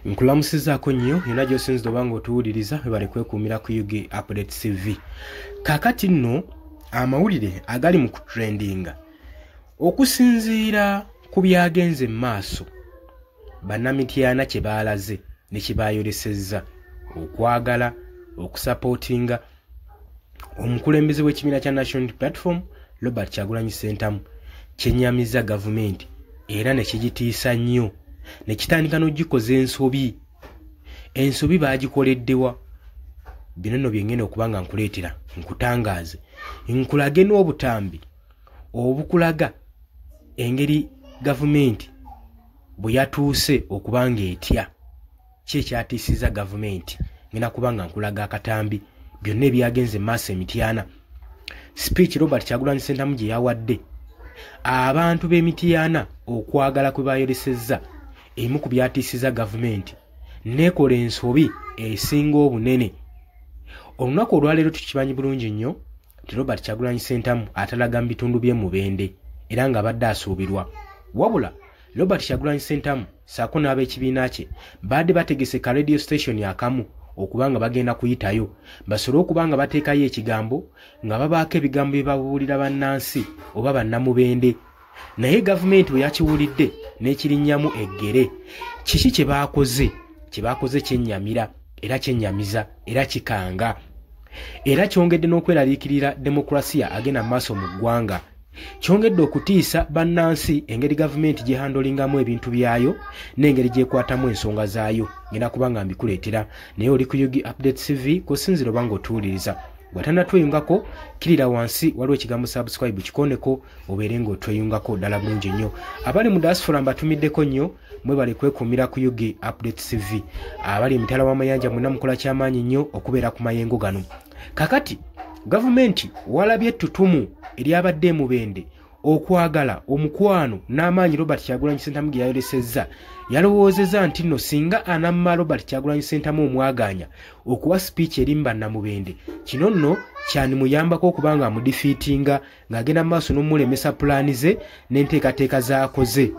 Nkulamusizaako nnyo yonna gy'osinzidde oba ng'otuwuliriza, webale kwekuumira ku UG Update TV. Kaakati nno amawulire agali mu kutrendinga okusinziira ku byagenze mu maaso, bannamityana kye baalaze ne kye baayolesezza okwagala okusapootinga omukulembeze w'ekibiina kya National Unity Platform Robert Kyagulanyi Ssentamu, kyennyamizza gavumenti era ne kigitiisa nnyo ne kitandika n'ogikoza ensobi. Ensobi baagikoleddewa? Bino nno bye ngenda okuba nga nkuleetera, nkutangaaze, nkulage n'obutambi obukulaga engeri gavumenti bwe yatuuse okuba ng'etya. Ki ekyatiisizza gavumenti? Ngenda kuba nga nkulaga akatambi, byonna ebyagenze mu maaso emityana, speech Robert Kyagulanyi Ssentamu gye yawadde abantu b'emityana, okwagala kwe bayolesezza, emu ku byatiisizza gavumenti neekola ensobi esinga obunene. Olunaku olwaleero tukimanyi bulungi nnyo nti Robert Kyagulanyi Ssentamu atalaga mu bitundu by'e Mubende era ng'abadde asuubirwa. Wabula Robert Kyagulanyi Ssentamu ssaako n'ab'ekibiina kye baadde bategese ka radio station akamu okuba nga bagenda kuyitayo basobole okuba nga bateekayo ekigambo, nga babaako ebigambo bye babuulira bannansi oba bannamubende. Naye gavumenti bwe yakiwulidde n'ekirinnyamu eggere. Kiki kye baakoze? Kye baakoze kyennyamira era kyennyamiza era kikanga era kyongedde n'okweraliikirira demokulasiya agenda mu maaso mu ggwanga. Kyongedde okutiisa bannansi engeri gavumenti gyehandolingamu ebintu byayo n'engeri gyekwatamu ensonga zaayo. Ngenda kuba nga mbikuleetera, naye oli ku UG Update TV kusinzira oba ng'otuwuliriza. Bw'atannatweyungako, kirira wansi, waliwo ekigambo subscribe, kikoneko obeere ng'otweyungako ddala bulungi nnyo. Abali mu diaspora mbatumiddeko nnyo, mwebale kwekuumira ku UG Update TV. Abali emitala w'amayanja mwenna mukola kyamaanyi nnyo okubeera ku mayengo gano. Kakati gavumenti walabye ettutumu eryabadde emubende, okwagala, omukwano n'amaanyi Robert Kyagulanyi Ssentamu ge yayolesezza, yalowoozezza nti nno singa anamma Robert Kyagulanyi Ssentamu omwagaanya okuwa speech eri mu bannamubende, kino nno kyanimuyambako okuba nga amudifiitinga ng'agenda mu maaso n'omulemesa pulaani ze n'enteekateeka z'akoze.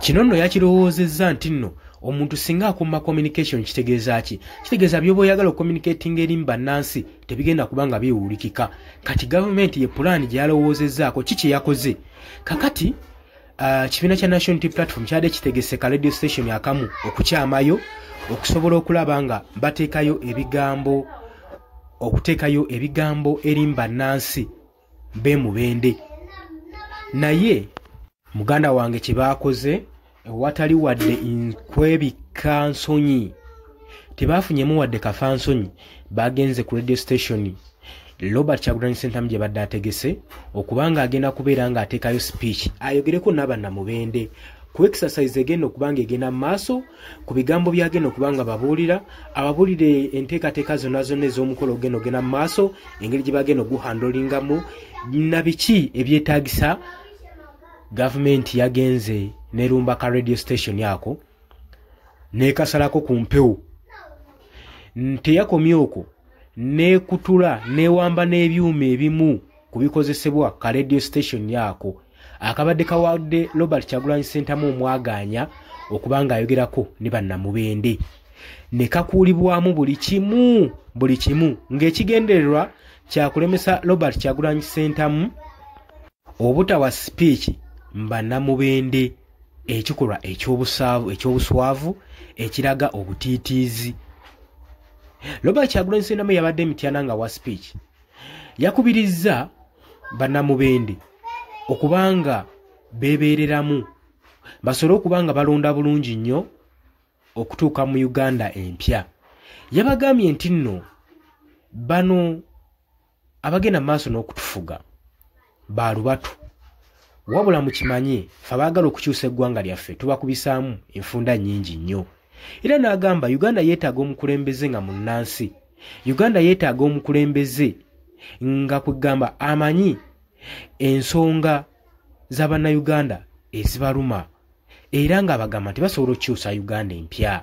Kino nno yakirowoozezza nti nno omuntu singa akuuma communication, kitegeeza ki? Kitegeeza by'oba oyagala ocommunicatinga eri mu bannansi tebigenda kuba nga biwulikika. Kati gavumenti ye pulaani gye yalowoozezzaako ki kye yakoze? Kakati kibiina kya National Unity Platform kyadde kitegese ka radio station akamu okukyamayo okusobola okulaba nga bateekayo ebigambo, okuteekayo ebigambo eri mu bannansi b'emubende. Naye muganda wange, kye baakoze ewatali wadde nkwebikka nsonyi, tebaafunyemu wadde kafa nsonyi. Bagenze ku radio station Robert Kyagulanyi Ssentamu gye badde ategese okuba nga agenda kubeera ng'ateekayo speech ayogereko n'abannamubende ku exercise egenda okuba nga egenda mu maaso, ku bigambo byagenda okuba nga babuulira, ababuulire enteekateeka zonna zonna ez'omukolo ogenda ogenda mu maaso, engeri gye bagenda oguhandolingamu na biki ebyetaagisa. Gavumenti yagenze nerumba ka radio station ako nekasalako ku mpewo. Teyakomye okwo, nekutula newamba n'ebyuma ebimu ku bikozesebwa ka radio station ako akabadde kawadde Robert Kyagulanyi Ssentamu omwagaanya okuba ng'ayogerako ne bannamubende, ne kakuulibwamu buli kimu, buli kimu, ng'ekigendererwa kyakulemesa Robert Kyagulanyi Ssentamu obutawa speech mbannamubende. Ekikolwa ekyobuswavu ekiraga obutiitiizi. Robert Kyagulanyi Ssentamu yabadde emityana nga wa speech, yakubirizza bannamubende okubanga beebeereramu basobole okuba nga balonda bulungi nnyo okutuuka mu Uganda empya. Yabagambye nti nno bano abagenda mu maaso n'okutufuga baalubatu, wabula mukimanye fe abaagala okukyusa eggwanga lyaffe tubakubisaamu enfunda nnyingi nnyo. Era n'agamba Uganda yeetaaga omukulembeze nga munnansi, Uganda yeetaaga omukulembeze nga kwegamba amanyi ensonga z'abannayuganda ezibaluma, era ng'abagamba nti basobola okukyusa Uganda empya.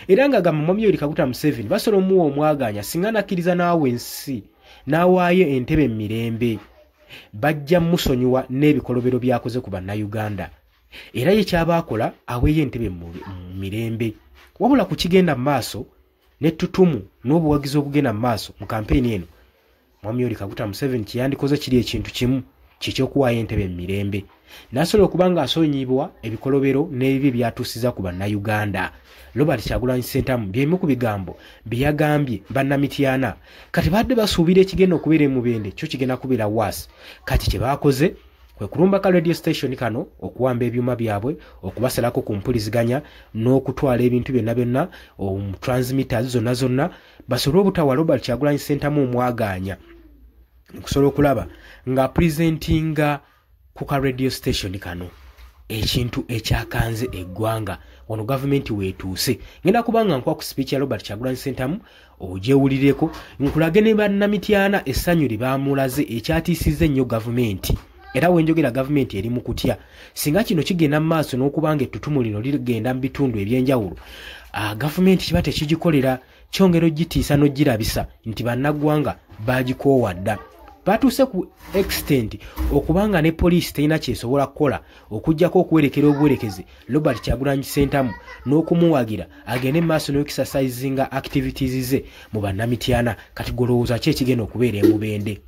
Era ng'agamba Mwami Yoweri Kaguta Museveni basobola omuwa omwagaanya singa nakkiriza naawe ensi n'awaayo entebe mu mirembe, bajja musonyiwa n'ebikolobero by'akoze ku bannayuganda. Era ye kyaba akola aweeyo entebe mu mirembe. Wabula ku kigenda mu maaso n'ettutumu n'obuwagizi obugenda mu maaso mu kampeyini eno, Mwami Yoweri Kaguta Museveni kyeyandikoze kiri ekintu kimu, kyekyokuwaayo entebe mu mirembe, n'asobola okuba ng'asonyiyibwa ebikolobero n'ebibi byatuusiza ku bannayuganda. Robert Kyagulanyi Ssentamu by'ebimu ku bigambo bye yagambye bannamityana. Kati badde basuubira ekigenda okubeera e Mubende kyo kigenda kubeera waasi. Kati kye baakoze kwe kulumba ka radio station kano, okuwamba ebyuma byabwe, okubasalako ku mpuliziganya n'okutwala ebintu byonna byonna, transmitters zonna zonna, basobole obutawa Robert Kyagulanyi Ssentamu omwagaanya okusobola okulaba nga presentinga ku ka radio station kano, ekintu ekyakanze eggwanga. Wano gavumenti weetuuse. Ngenda kubanga nkuwa ku speech ya Robert Kyagulanyi Ssentamu ogyewulireko, nkulage ne bannamityana essanyu lye baamulaze ekyatiisizza ennyo gavumenti. Era wenjogera gavumenti eri mu kutya. Singa kino kigenda mu maaso n'okubanga ettutumu lino ligenda mu bitundu ebyenjawulo, gavumenti kiba tekigikolera, kyongera ogitiisa n'ogirabisa nti bannaggwanga baagikoowa dda. Batuuse ku extent okubanga ne poliisi terina kyesobola kukola okuggyako okuwerekera obuwerekezi Robert Kyagulanyi Ssentamu n'okumuwagira agende mu maaso n'okuexercisinga activities ze mu bannamityana. Kati golowooza ki ekigenda okubeera e Mubende?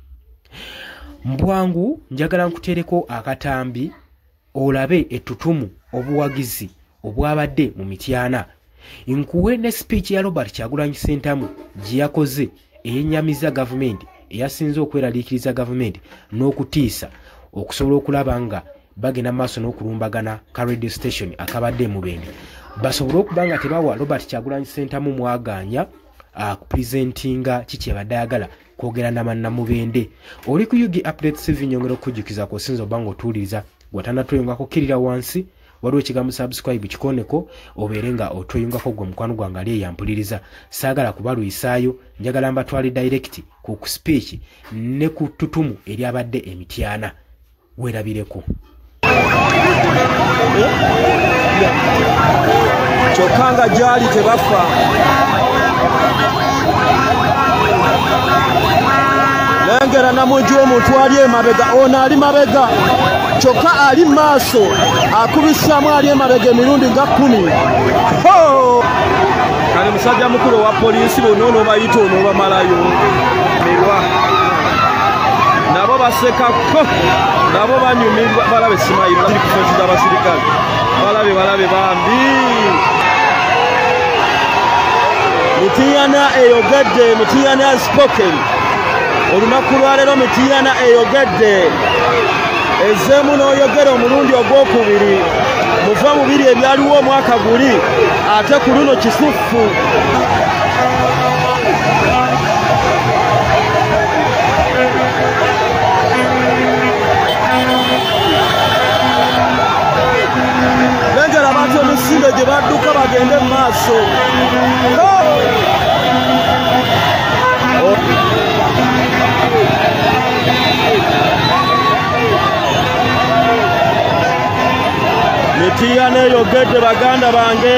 Mbwangu njagala nkuteereko akatambi olabe ettutumu obuwagizi obwabadde mu Mityana. Nkuwe ne speech ya Robert Kyagulanyi Ssentamu gye yakoze eyennyamiza gavumenti, eyasinze okweraliikiriza gavumenti n'okutiisa okusobola okulaba nga bagenda maaso n'okulumbagana ka radio station akabadde e Mubende, basobole okuba nga tebawa Robert Kyagulanyi Ssentamu mwagaanya kupresentinga kiki abadde ayagala kwogera na bannamubende. Oli ku UG Update TV, nyongera okukujjukiza kw'osinza oba ng'otuwuliriza gw'atannatweyungako, kkirira wansi waliwo ekigambo subscribe, kikoneko obeere nga otweyungako gwe mukwano gwange ali eyampuliriza. Saagala kubalwisaayo, njagala mbatwale direct ku speech ne ku ttutumu eryabadde e Mityana. Weerabireko. Kyokka nga gyali tebafa. Lengera namungi w'omuntu ali emabega, ono ali mabega kyokka ali maaso akubisaamu ali emabega emirundi nga 10. Kale musajja mukulu owa poliisi bonna onoobayita onoobamalayo mirwa, nabo basekako, nabo banyumirwa, balabe simayiro ziri ku fensi z'abasirikale, balabe balabe bambi. Mityana eyogedde, Mityana has spoken. Olunaku lwaleero Mityana eyogedde, ezzeemu n'oyogera omulundi ogwokubiri. Muva mu biri ebyaliwo omwaka guli, ate ku luno kisuffu. Lengera abantu emisinde gye badduka bagende mu maaso. Mityana eyogedde baganda bange,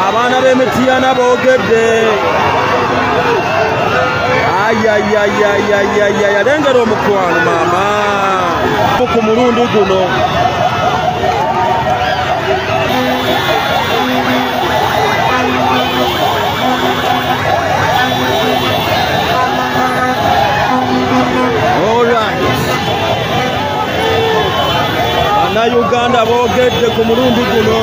abaana b'e Mityana boogedde. Ayayayayayaya, lengera omukwano maama ku mulundi guno. Bannayuganda boogedde ku mulundi guno.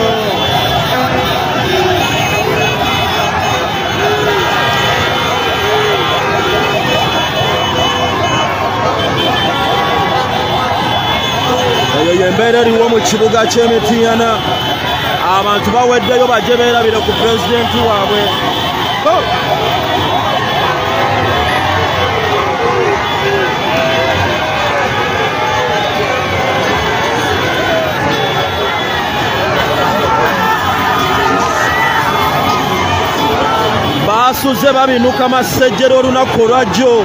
Eyo y'embeera eriwo mu kibuga ky'e Mityana. Abantu baweddeyo bajje beerabire ku pulezidenti waabwe. Basuze babinuka masejjero olunaku olwajjo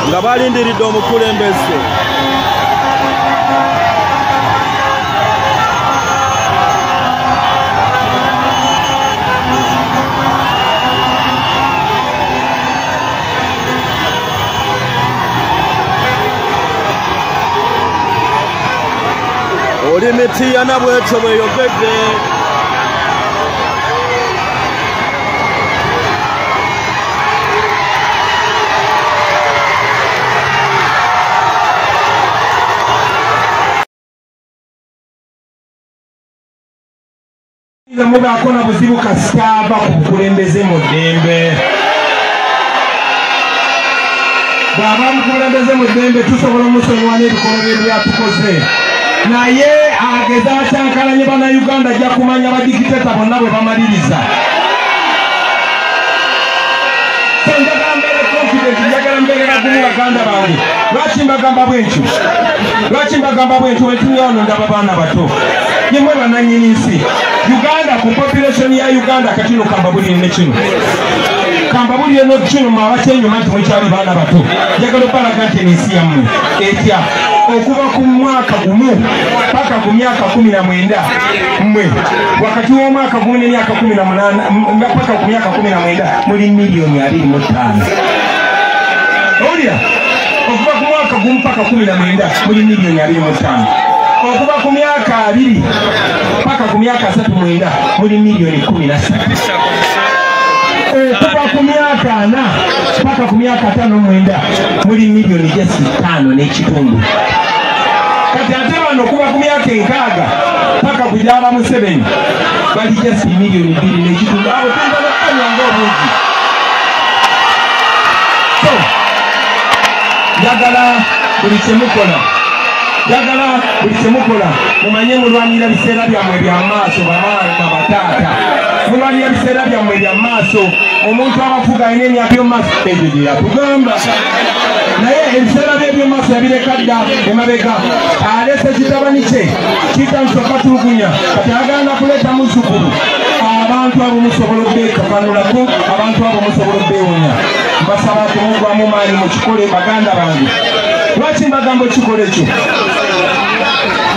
nga balindiridde omukulembeze. Oli Mityana bwetyo bweyogedde. Mubaako na buzibu kasita ava ku bukulembeze mu ddembe. Bw'aba mukulembeze mu ddembe tusobola omusonyiwa n'ebikolwa bye byatukoze, naye ageza akyankalanye bannayuganda ajja kumanya badikiteta bonna bwe bamaliriza. So njagala mbeere confident, njagala mbeere bagumu baganda bange. Lwaki mbagamba bwentyo? Lwaki mbagamba bwentyo? Bwe wano ndaba baana bato, nimwe bannannyini nsi. Uganda ku population ya Uganda katino kambabulire ne kino, kambabulire no kino mwabakyenyuma nti mukyali baana bato. Njagala okubalaga nti ensi yammwe etya okuva ku mwaka gumu paka ku myaka 19 mmwe wakati w'omwaka gumu n'emyaka 18 paka ku myaka 19 muli miliyoni 25. Owulira? Okuva ku mwaka gumu paka 19 muli miliyoni 25. Okuva ku myaka 2 paka ku myaka 39 muli miliyoni 13. Okuva ku myaka 4 paka ku myaka 59 muli miliyoni 5 n'ekitundu. Kati ate bano okuva ku myaka 60 paka ku gyaba Museveni bali just miliyoni 2 n'ekitundu. Abo tuyinza n'okukanya ng'obungi. So njagala buli kye mukola, njagala buli kye mukola mumanye mulwanira biseera byammwe bya maaso, bamaama bataata, mulwanira biseera byammwe bya maaso. Omuntu abafuga alina emyaka y'omumaaso, ebyo gye yatugamba, naye ebiseera bye eby'omumaaso yabireka dda emabega. Alese kitabani kye kitandise okatulugunya, kati agenda kuleeta muzzukulu. Abantu abo musobola obbeekakanulako, abantu abo musobola obbeewonya. Mbasaba temugwamu maanyi, mukikole baganda bange. Lwaki mbagamba okikola ekyo?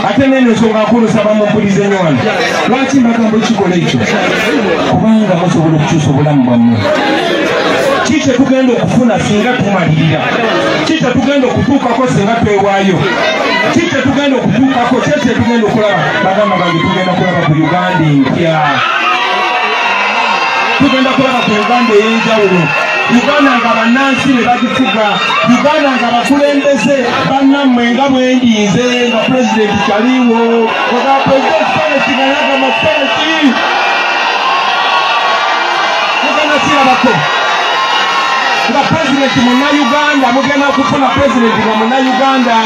Ate neno ensonga nkulu nsaba mumpulize nnyo wano. Lwaki mbagamba okikola ekyo? Kubanga musobola okukyusa obulamu bwammwe. Ki kye tugenda okufuna singa tumalirira? Ki kye tugenda okutuukako singa twewaayo? Ki kye tugenda okutuukako? Ki kye tugenda okulaba? Bagamba bange, tugenda kulaba ku Uganda empya, tugenda kulaba ku Uganda ey'enjawulo, Uganda nga bannansi be bagifuga, Uganda nga bakulembeze bannammwe nga bwendinze nga pulezidenti kyaliwo, nga pulezidenti Seneti nga yagamba Seneti. Mugenda kirabako nga pulezidenti munnayuganda, mugenda kufuna pulezidenti nga munnayuganda,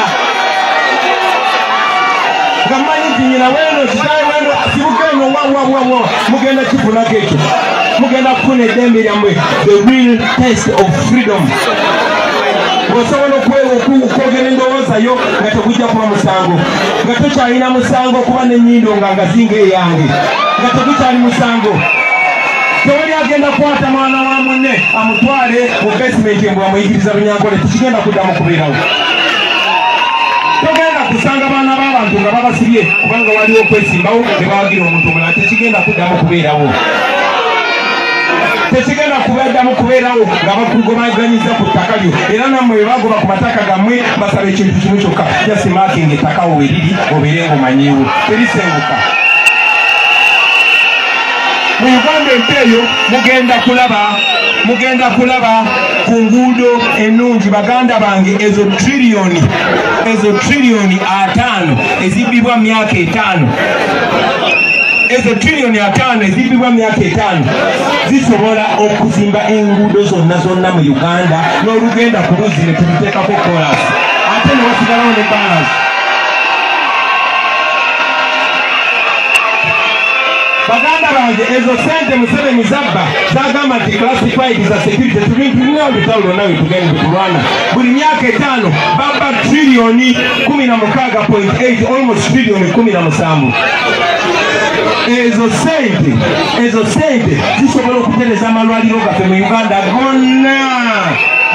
nga mmanyi nti nyina weno kitaawe weno asibuka eno wawawawa. Mugenda kifunako ekyo, mugenda kufuna eddembe lyammwe, the real test of freedom. Bw'osobola okwogera endowooza yo nga tegujja kuba musango, nga tokyalina musango kuba n'ennyindo nga ngazinga eyange, nga tegukyali musango. Tewali agenda kukwata mwana wa munne amutwale mu basement mbwe amuyigiriza Runyankole, tekigenda kuddamu kubeerawo. Togenda kusanga baana b'abantu nga babasibye kubanga waliwo okwesimbawo ne bawagira omuntu omulala, tekigenda kuddamu kubeerawo. Tekigenda kubaddamu kubeerawo nga bakugobaganyiza ku ttaka lyo. Era nammwe bwe bagoba ku mataka gammwe, basaba ekintu kimu kyokka, just marking ettaka wo we riri obeere ng'omanyiiwo, terisenguka. Mu Uganda empya eyo mugenda kulaba ku nguudo ennungi. Baganda bange, ezo triliyoni 5 ezibbibwa myaka 5, ezo triliyoni 5 ezibbibwa myaka 5 zisobola okuzimba enguudo zonna zonna mu Uganda, n'olugenda ku luzzi ne tuluteekako koolaasi, ate ne wasigalawo ne balance. Baganda bange, ezo sente Museveni zabba zagamba nti classified za security, tulina olutalo lwonna we tugenda tulwana. Buli myaka 5 babba triliyoni 16.8, almost triliyoni 17. Ezo sente zisobola okutereza amalwaliro gaffe mu Uganda gonna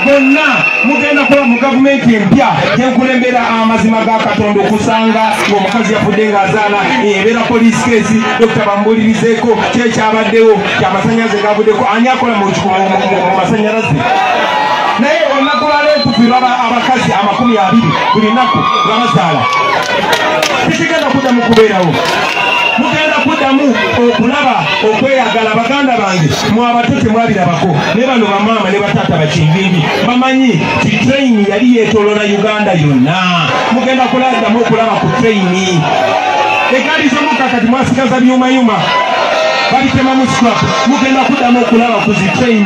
bonna. Mugenda kuba mu gavumenti empya gyenkulembera amazima ga Katonda, okusanga ng'omukazi yafudde ng'azaala, ebeera police case, dokita bamubulirizeeko kyekyabaddewo, kyamasannyalaze gavuddeko, ani akola mu masanyalaze? Naye Olunaku lwaleero tufiirwa abakazi 20 buli nnaku nga bazaala. Tekigenda kuddamu kubeerawo. Mugenda kuddamu okulaba okweyagala. Baganda bange, mwabato temwabirabako, naye bano bamaama ne bataata bakinvimbi bamanyi ti train yali yeetooloola Uganda yonna. Mugenda kuladdamu okulaba ku train. Egaali z'omukka kati mwasigaza byumayuma, babitemamu scrap. Mugenda kuddamu okulaba ku zi train.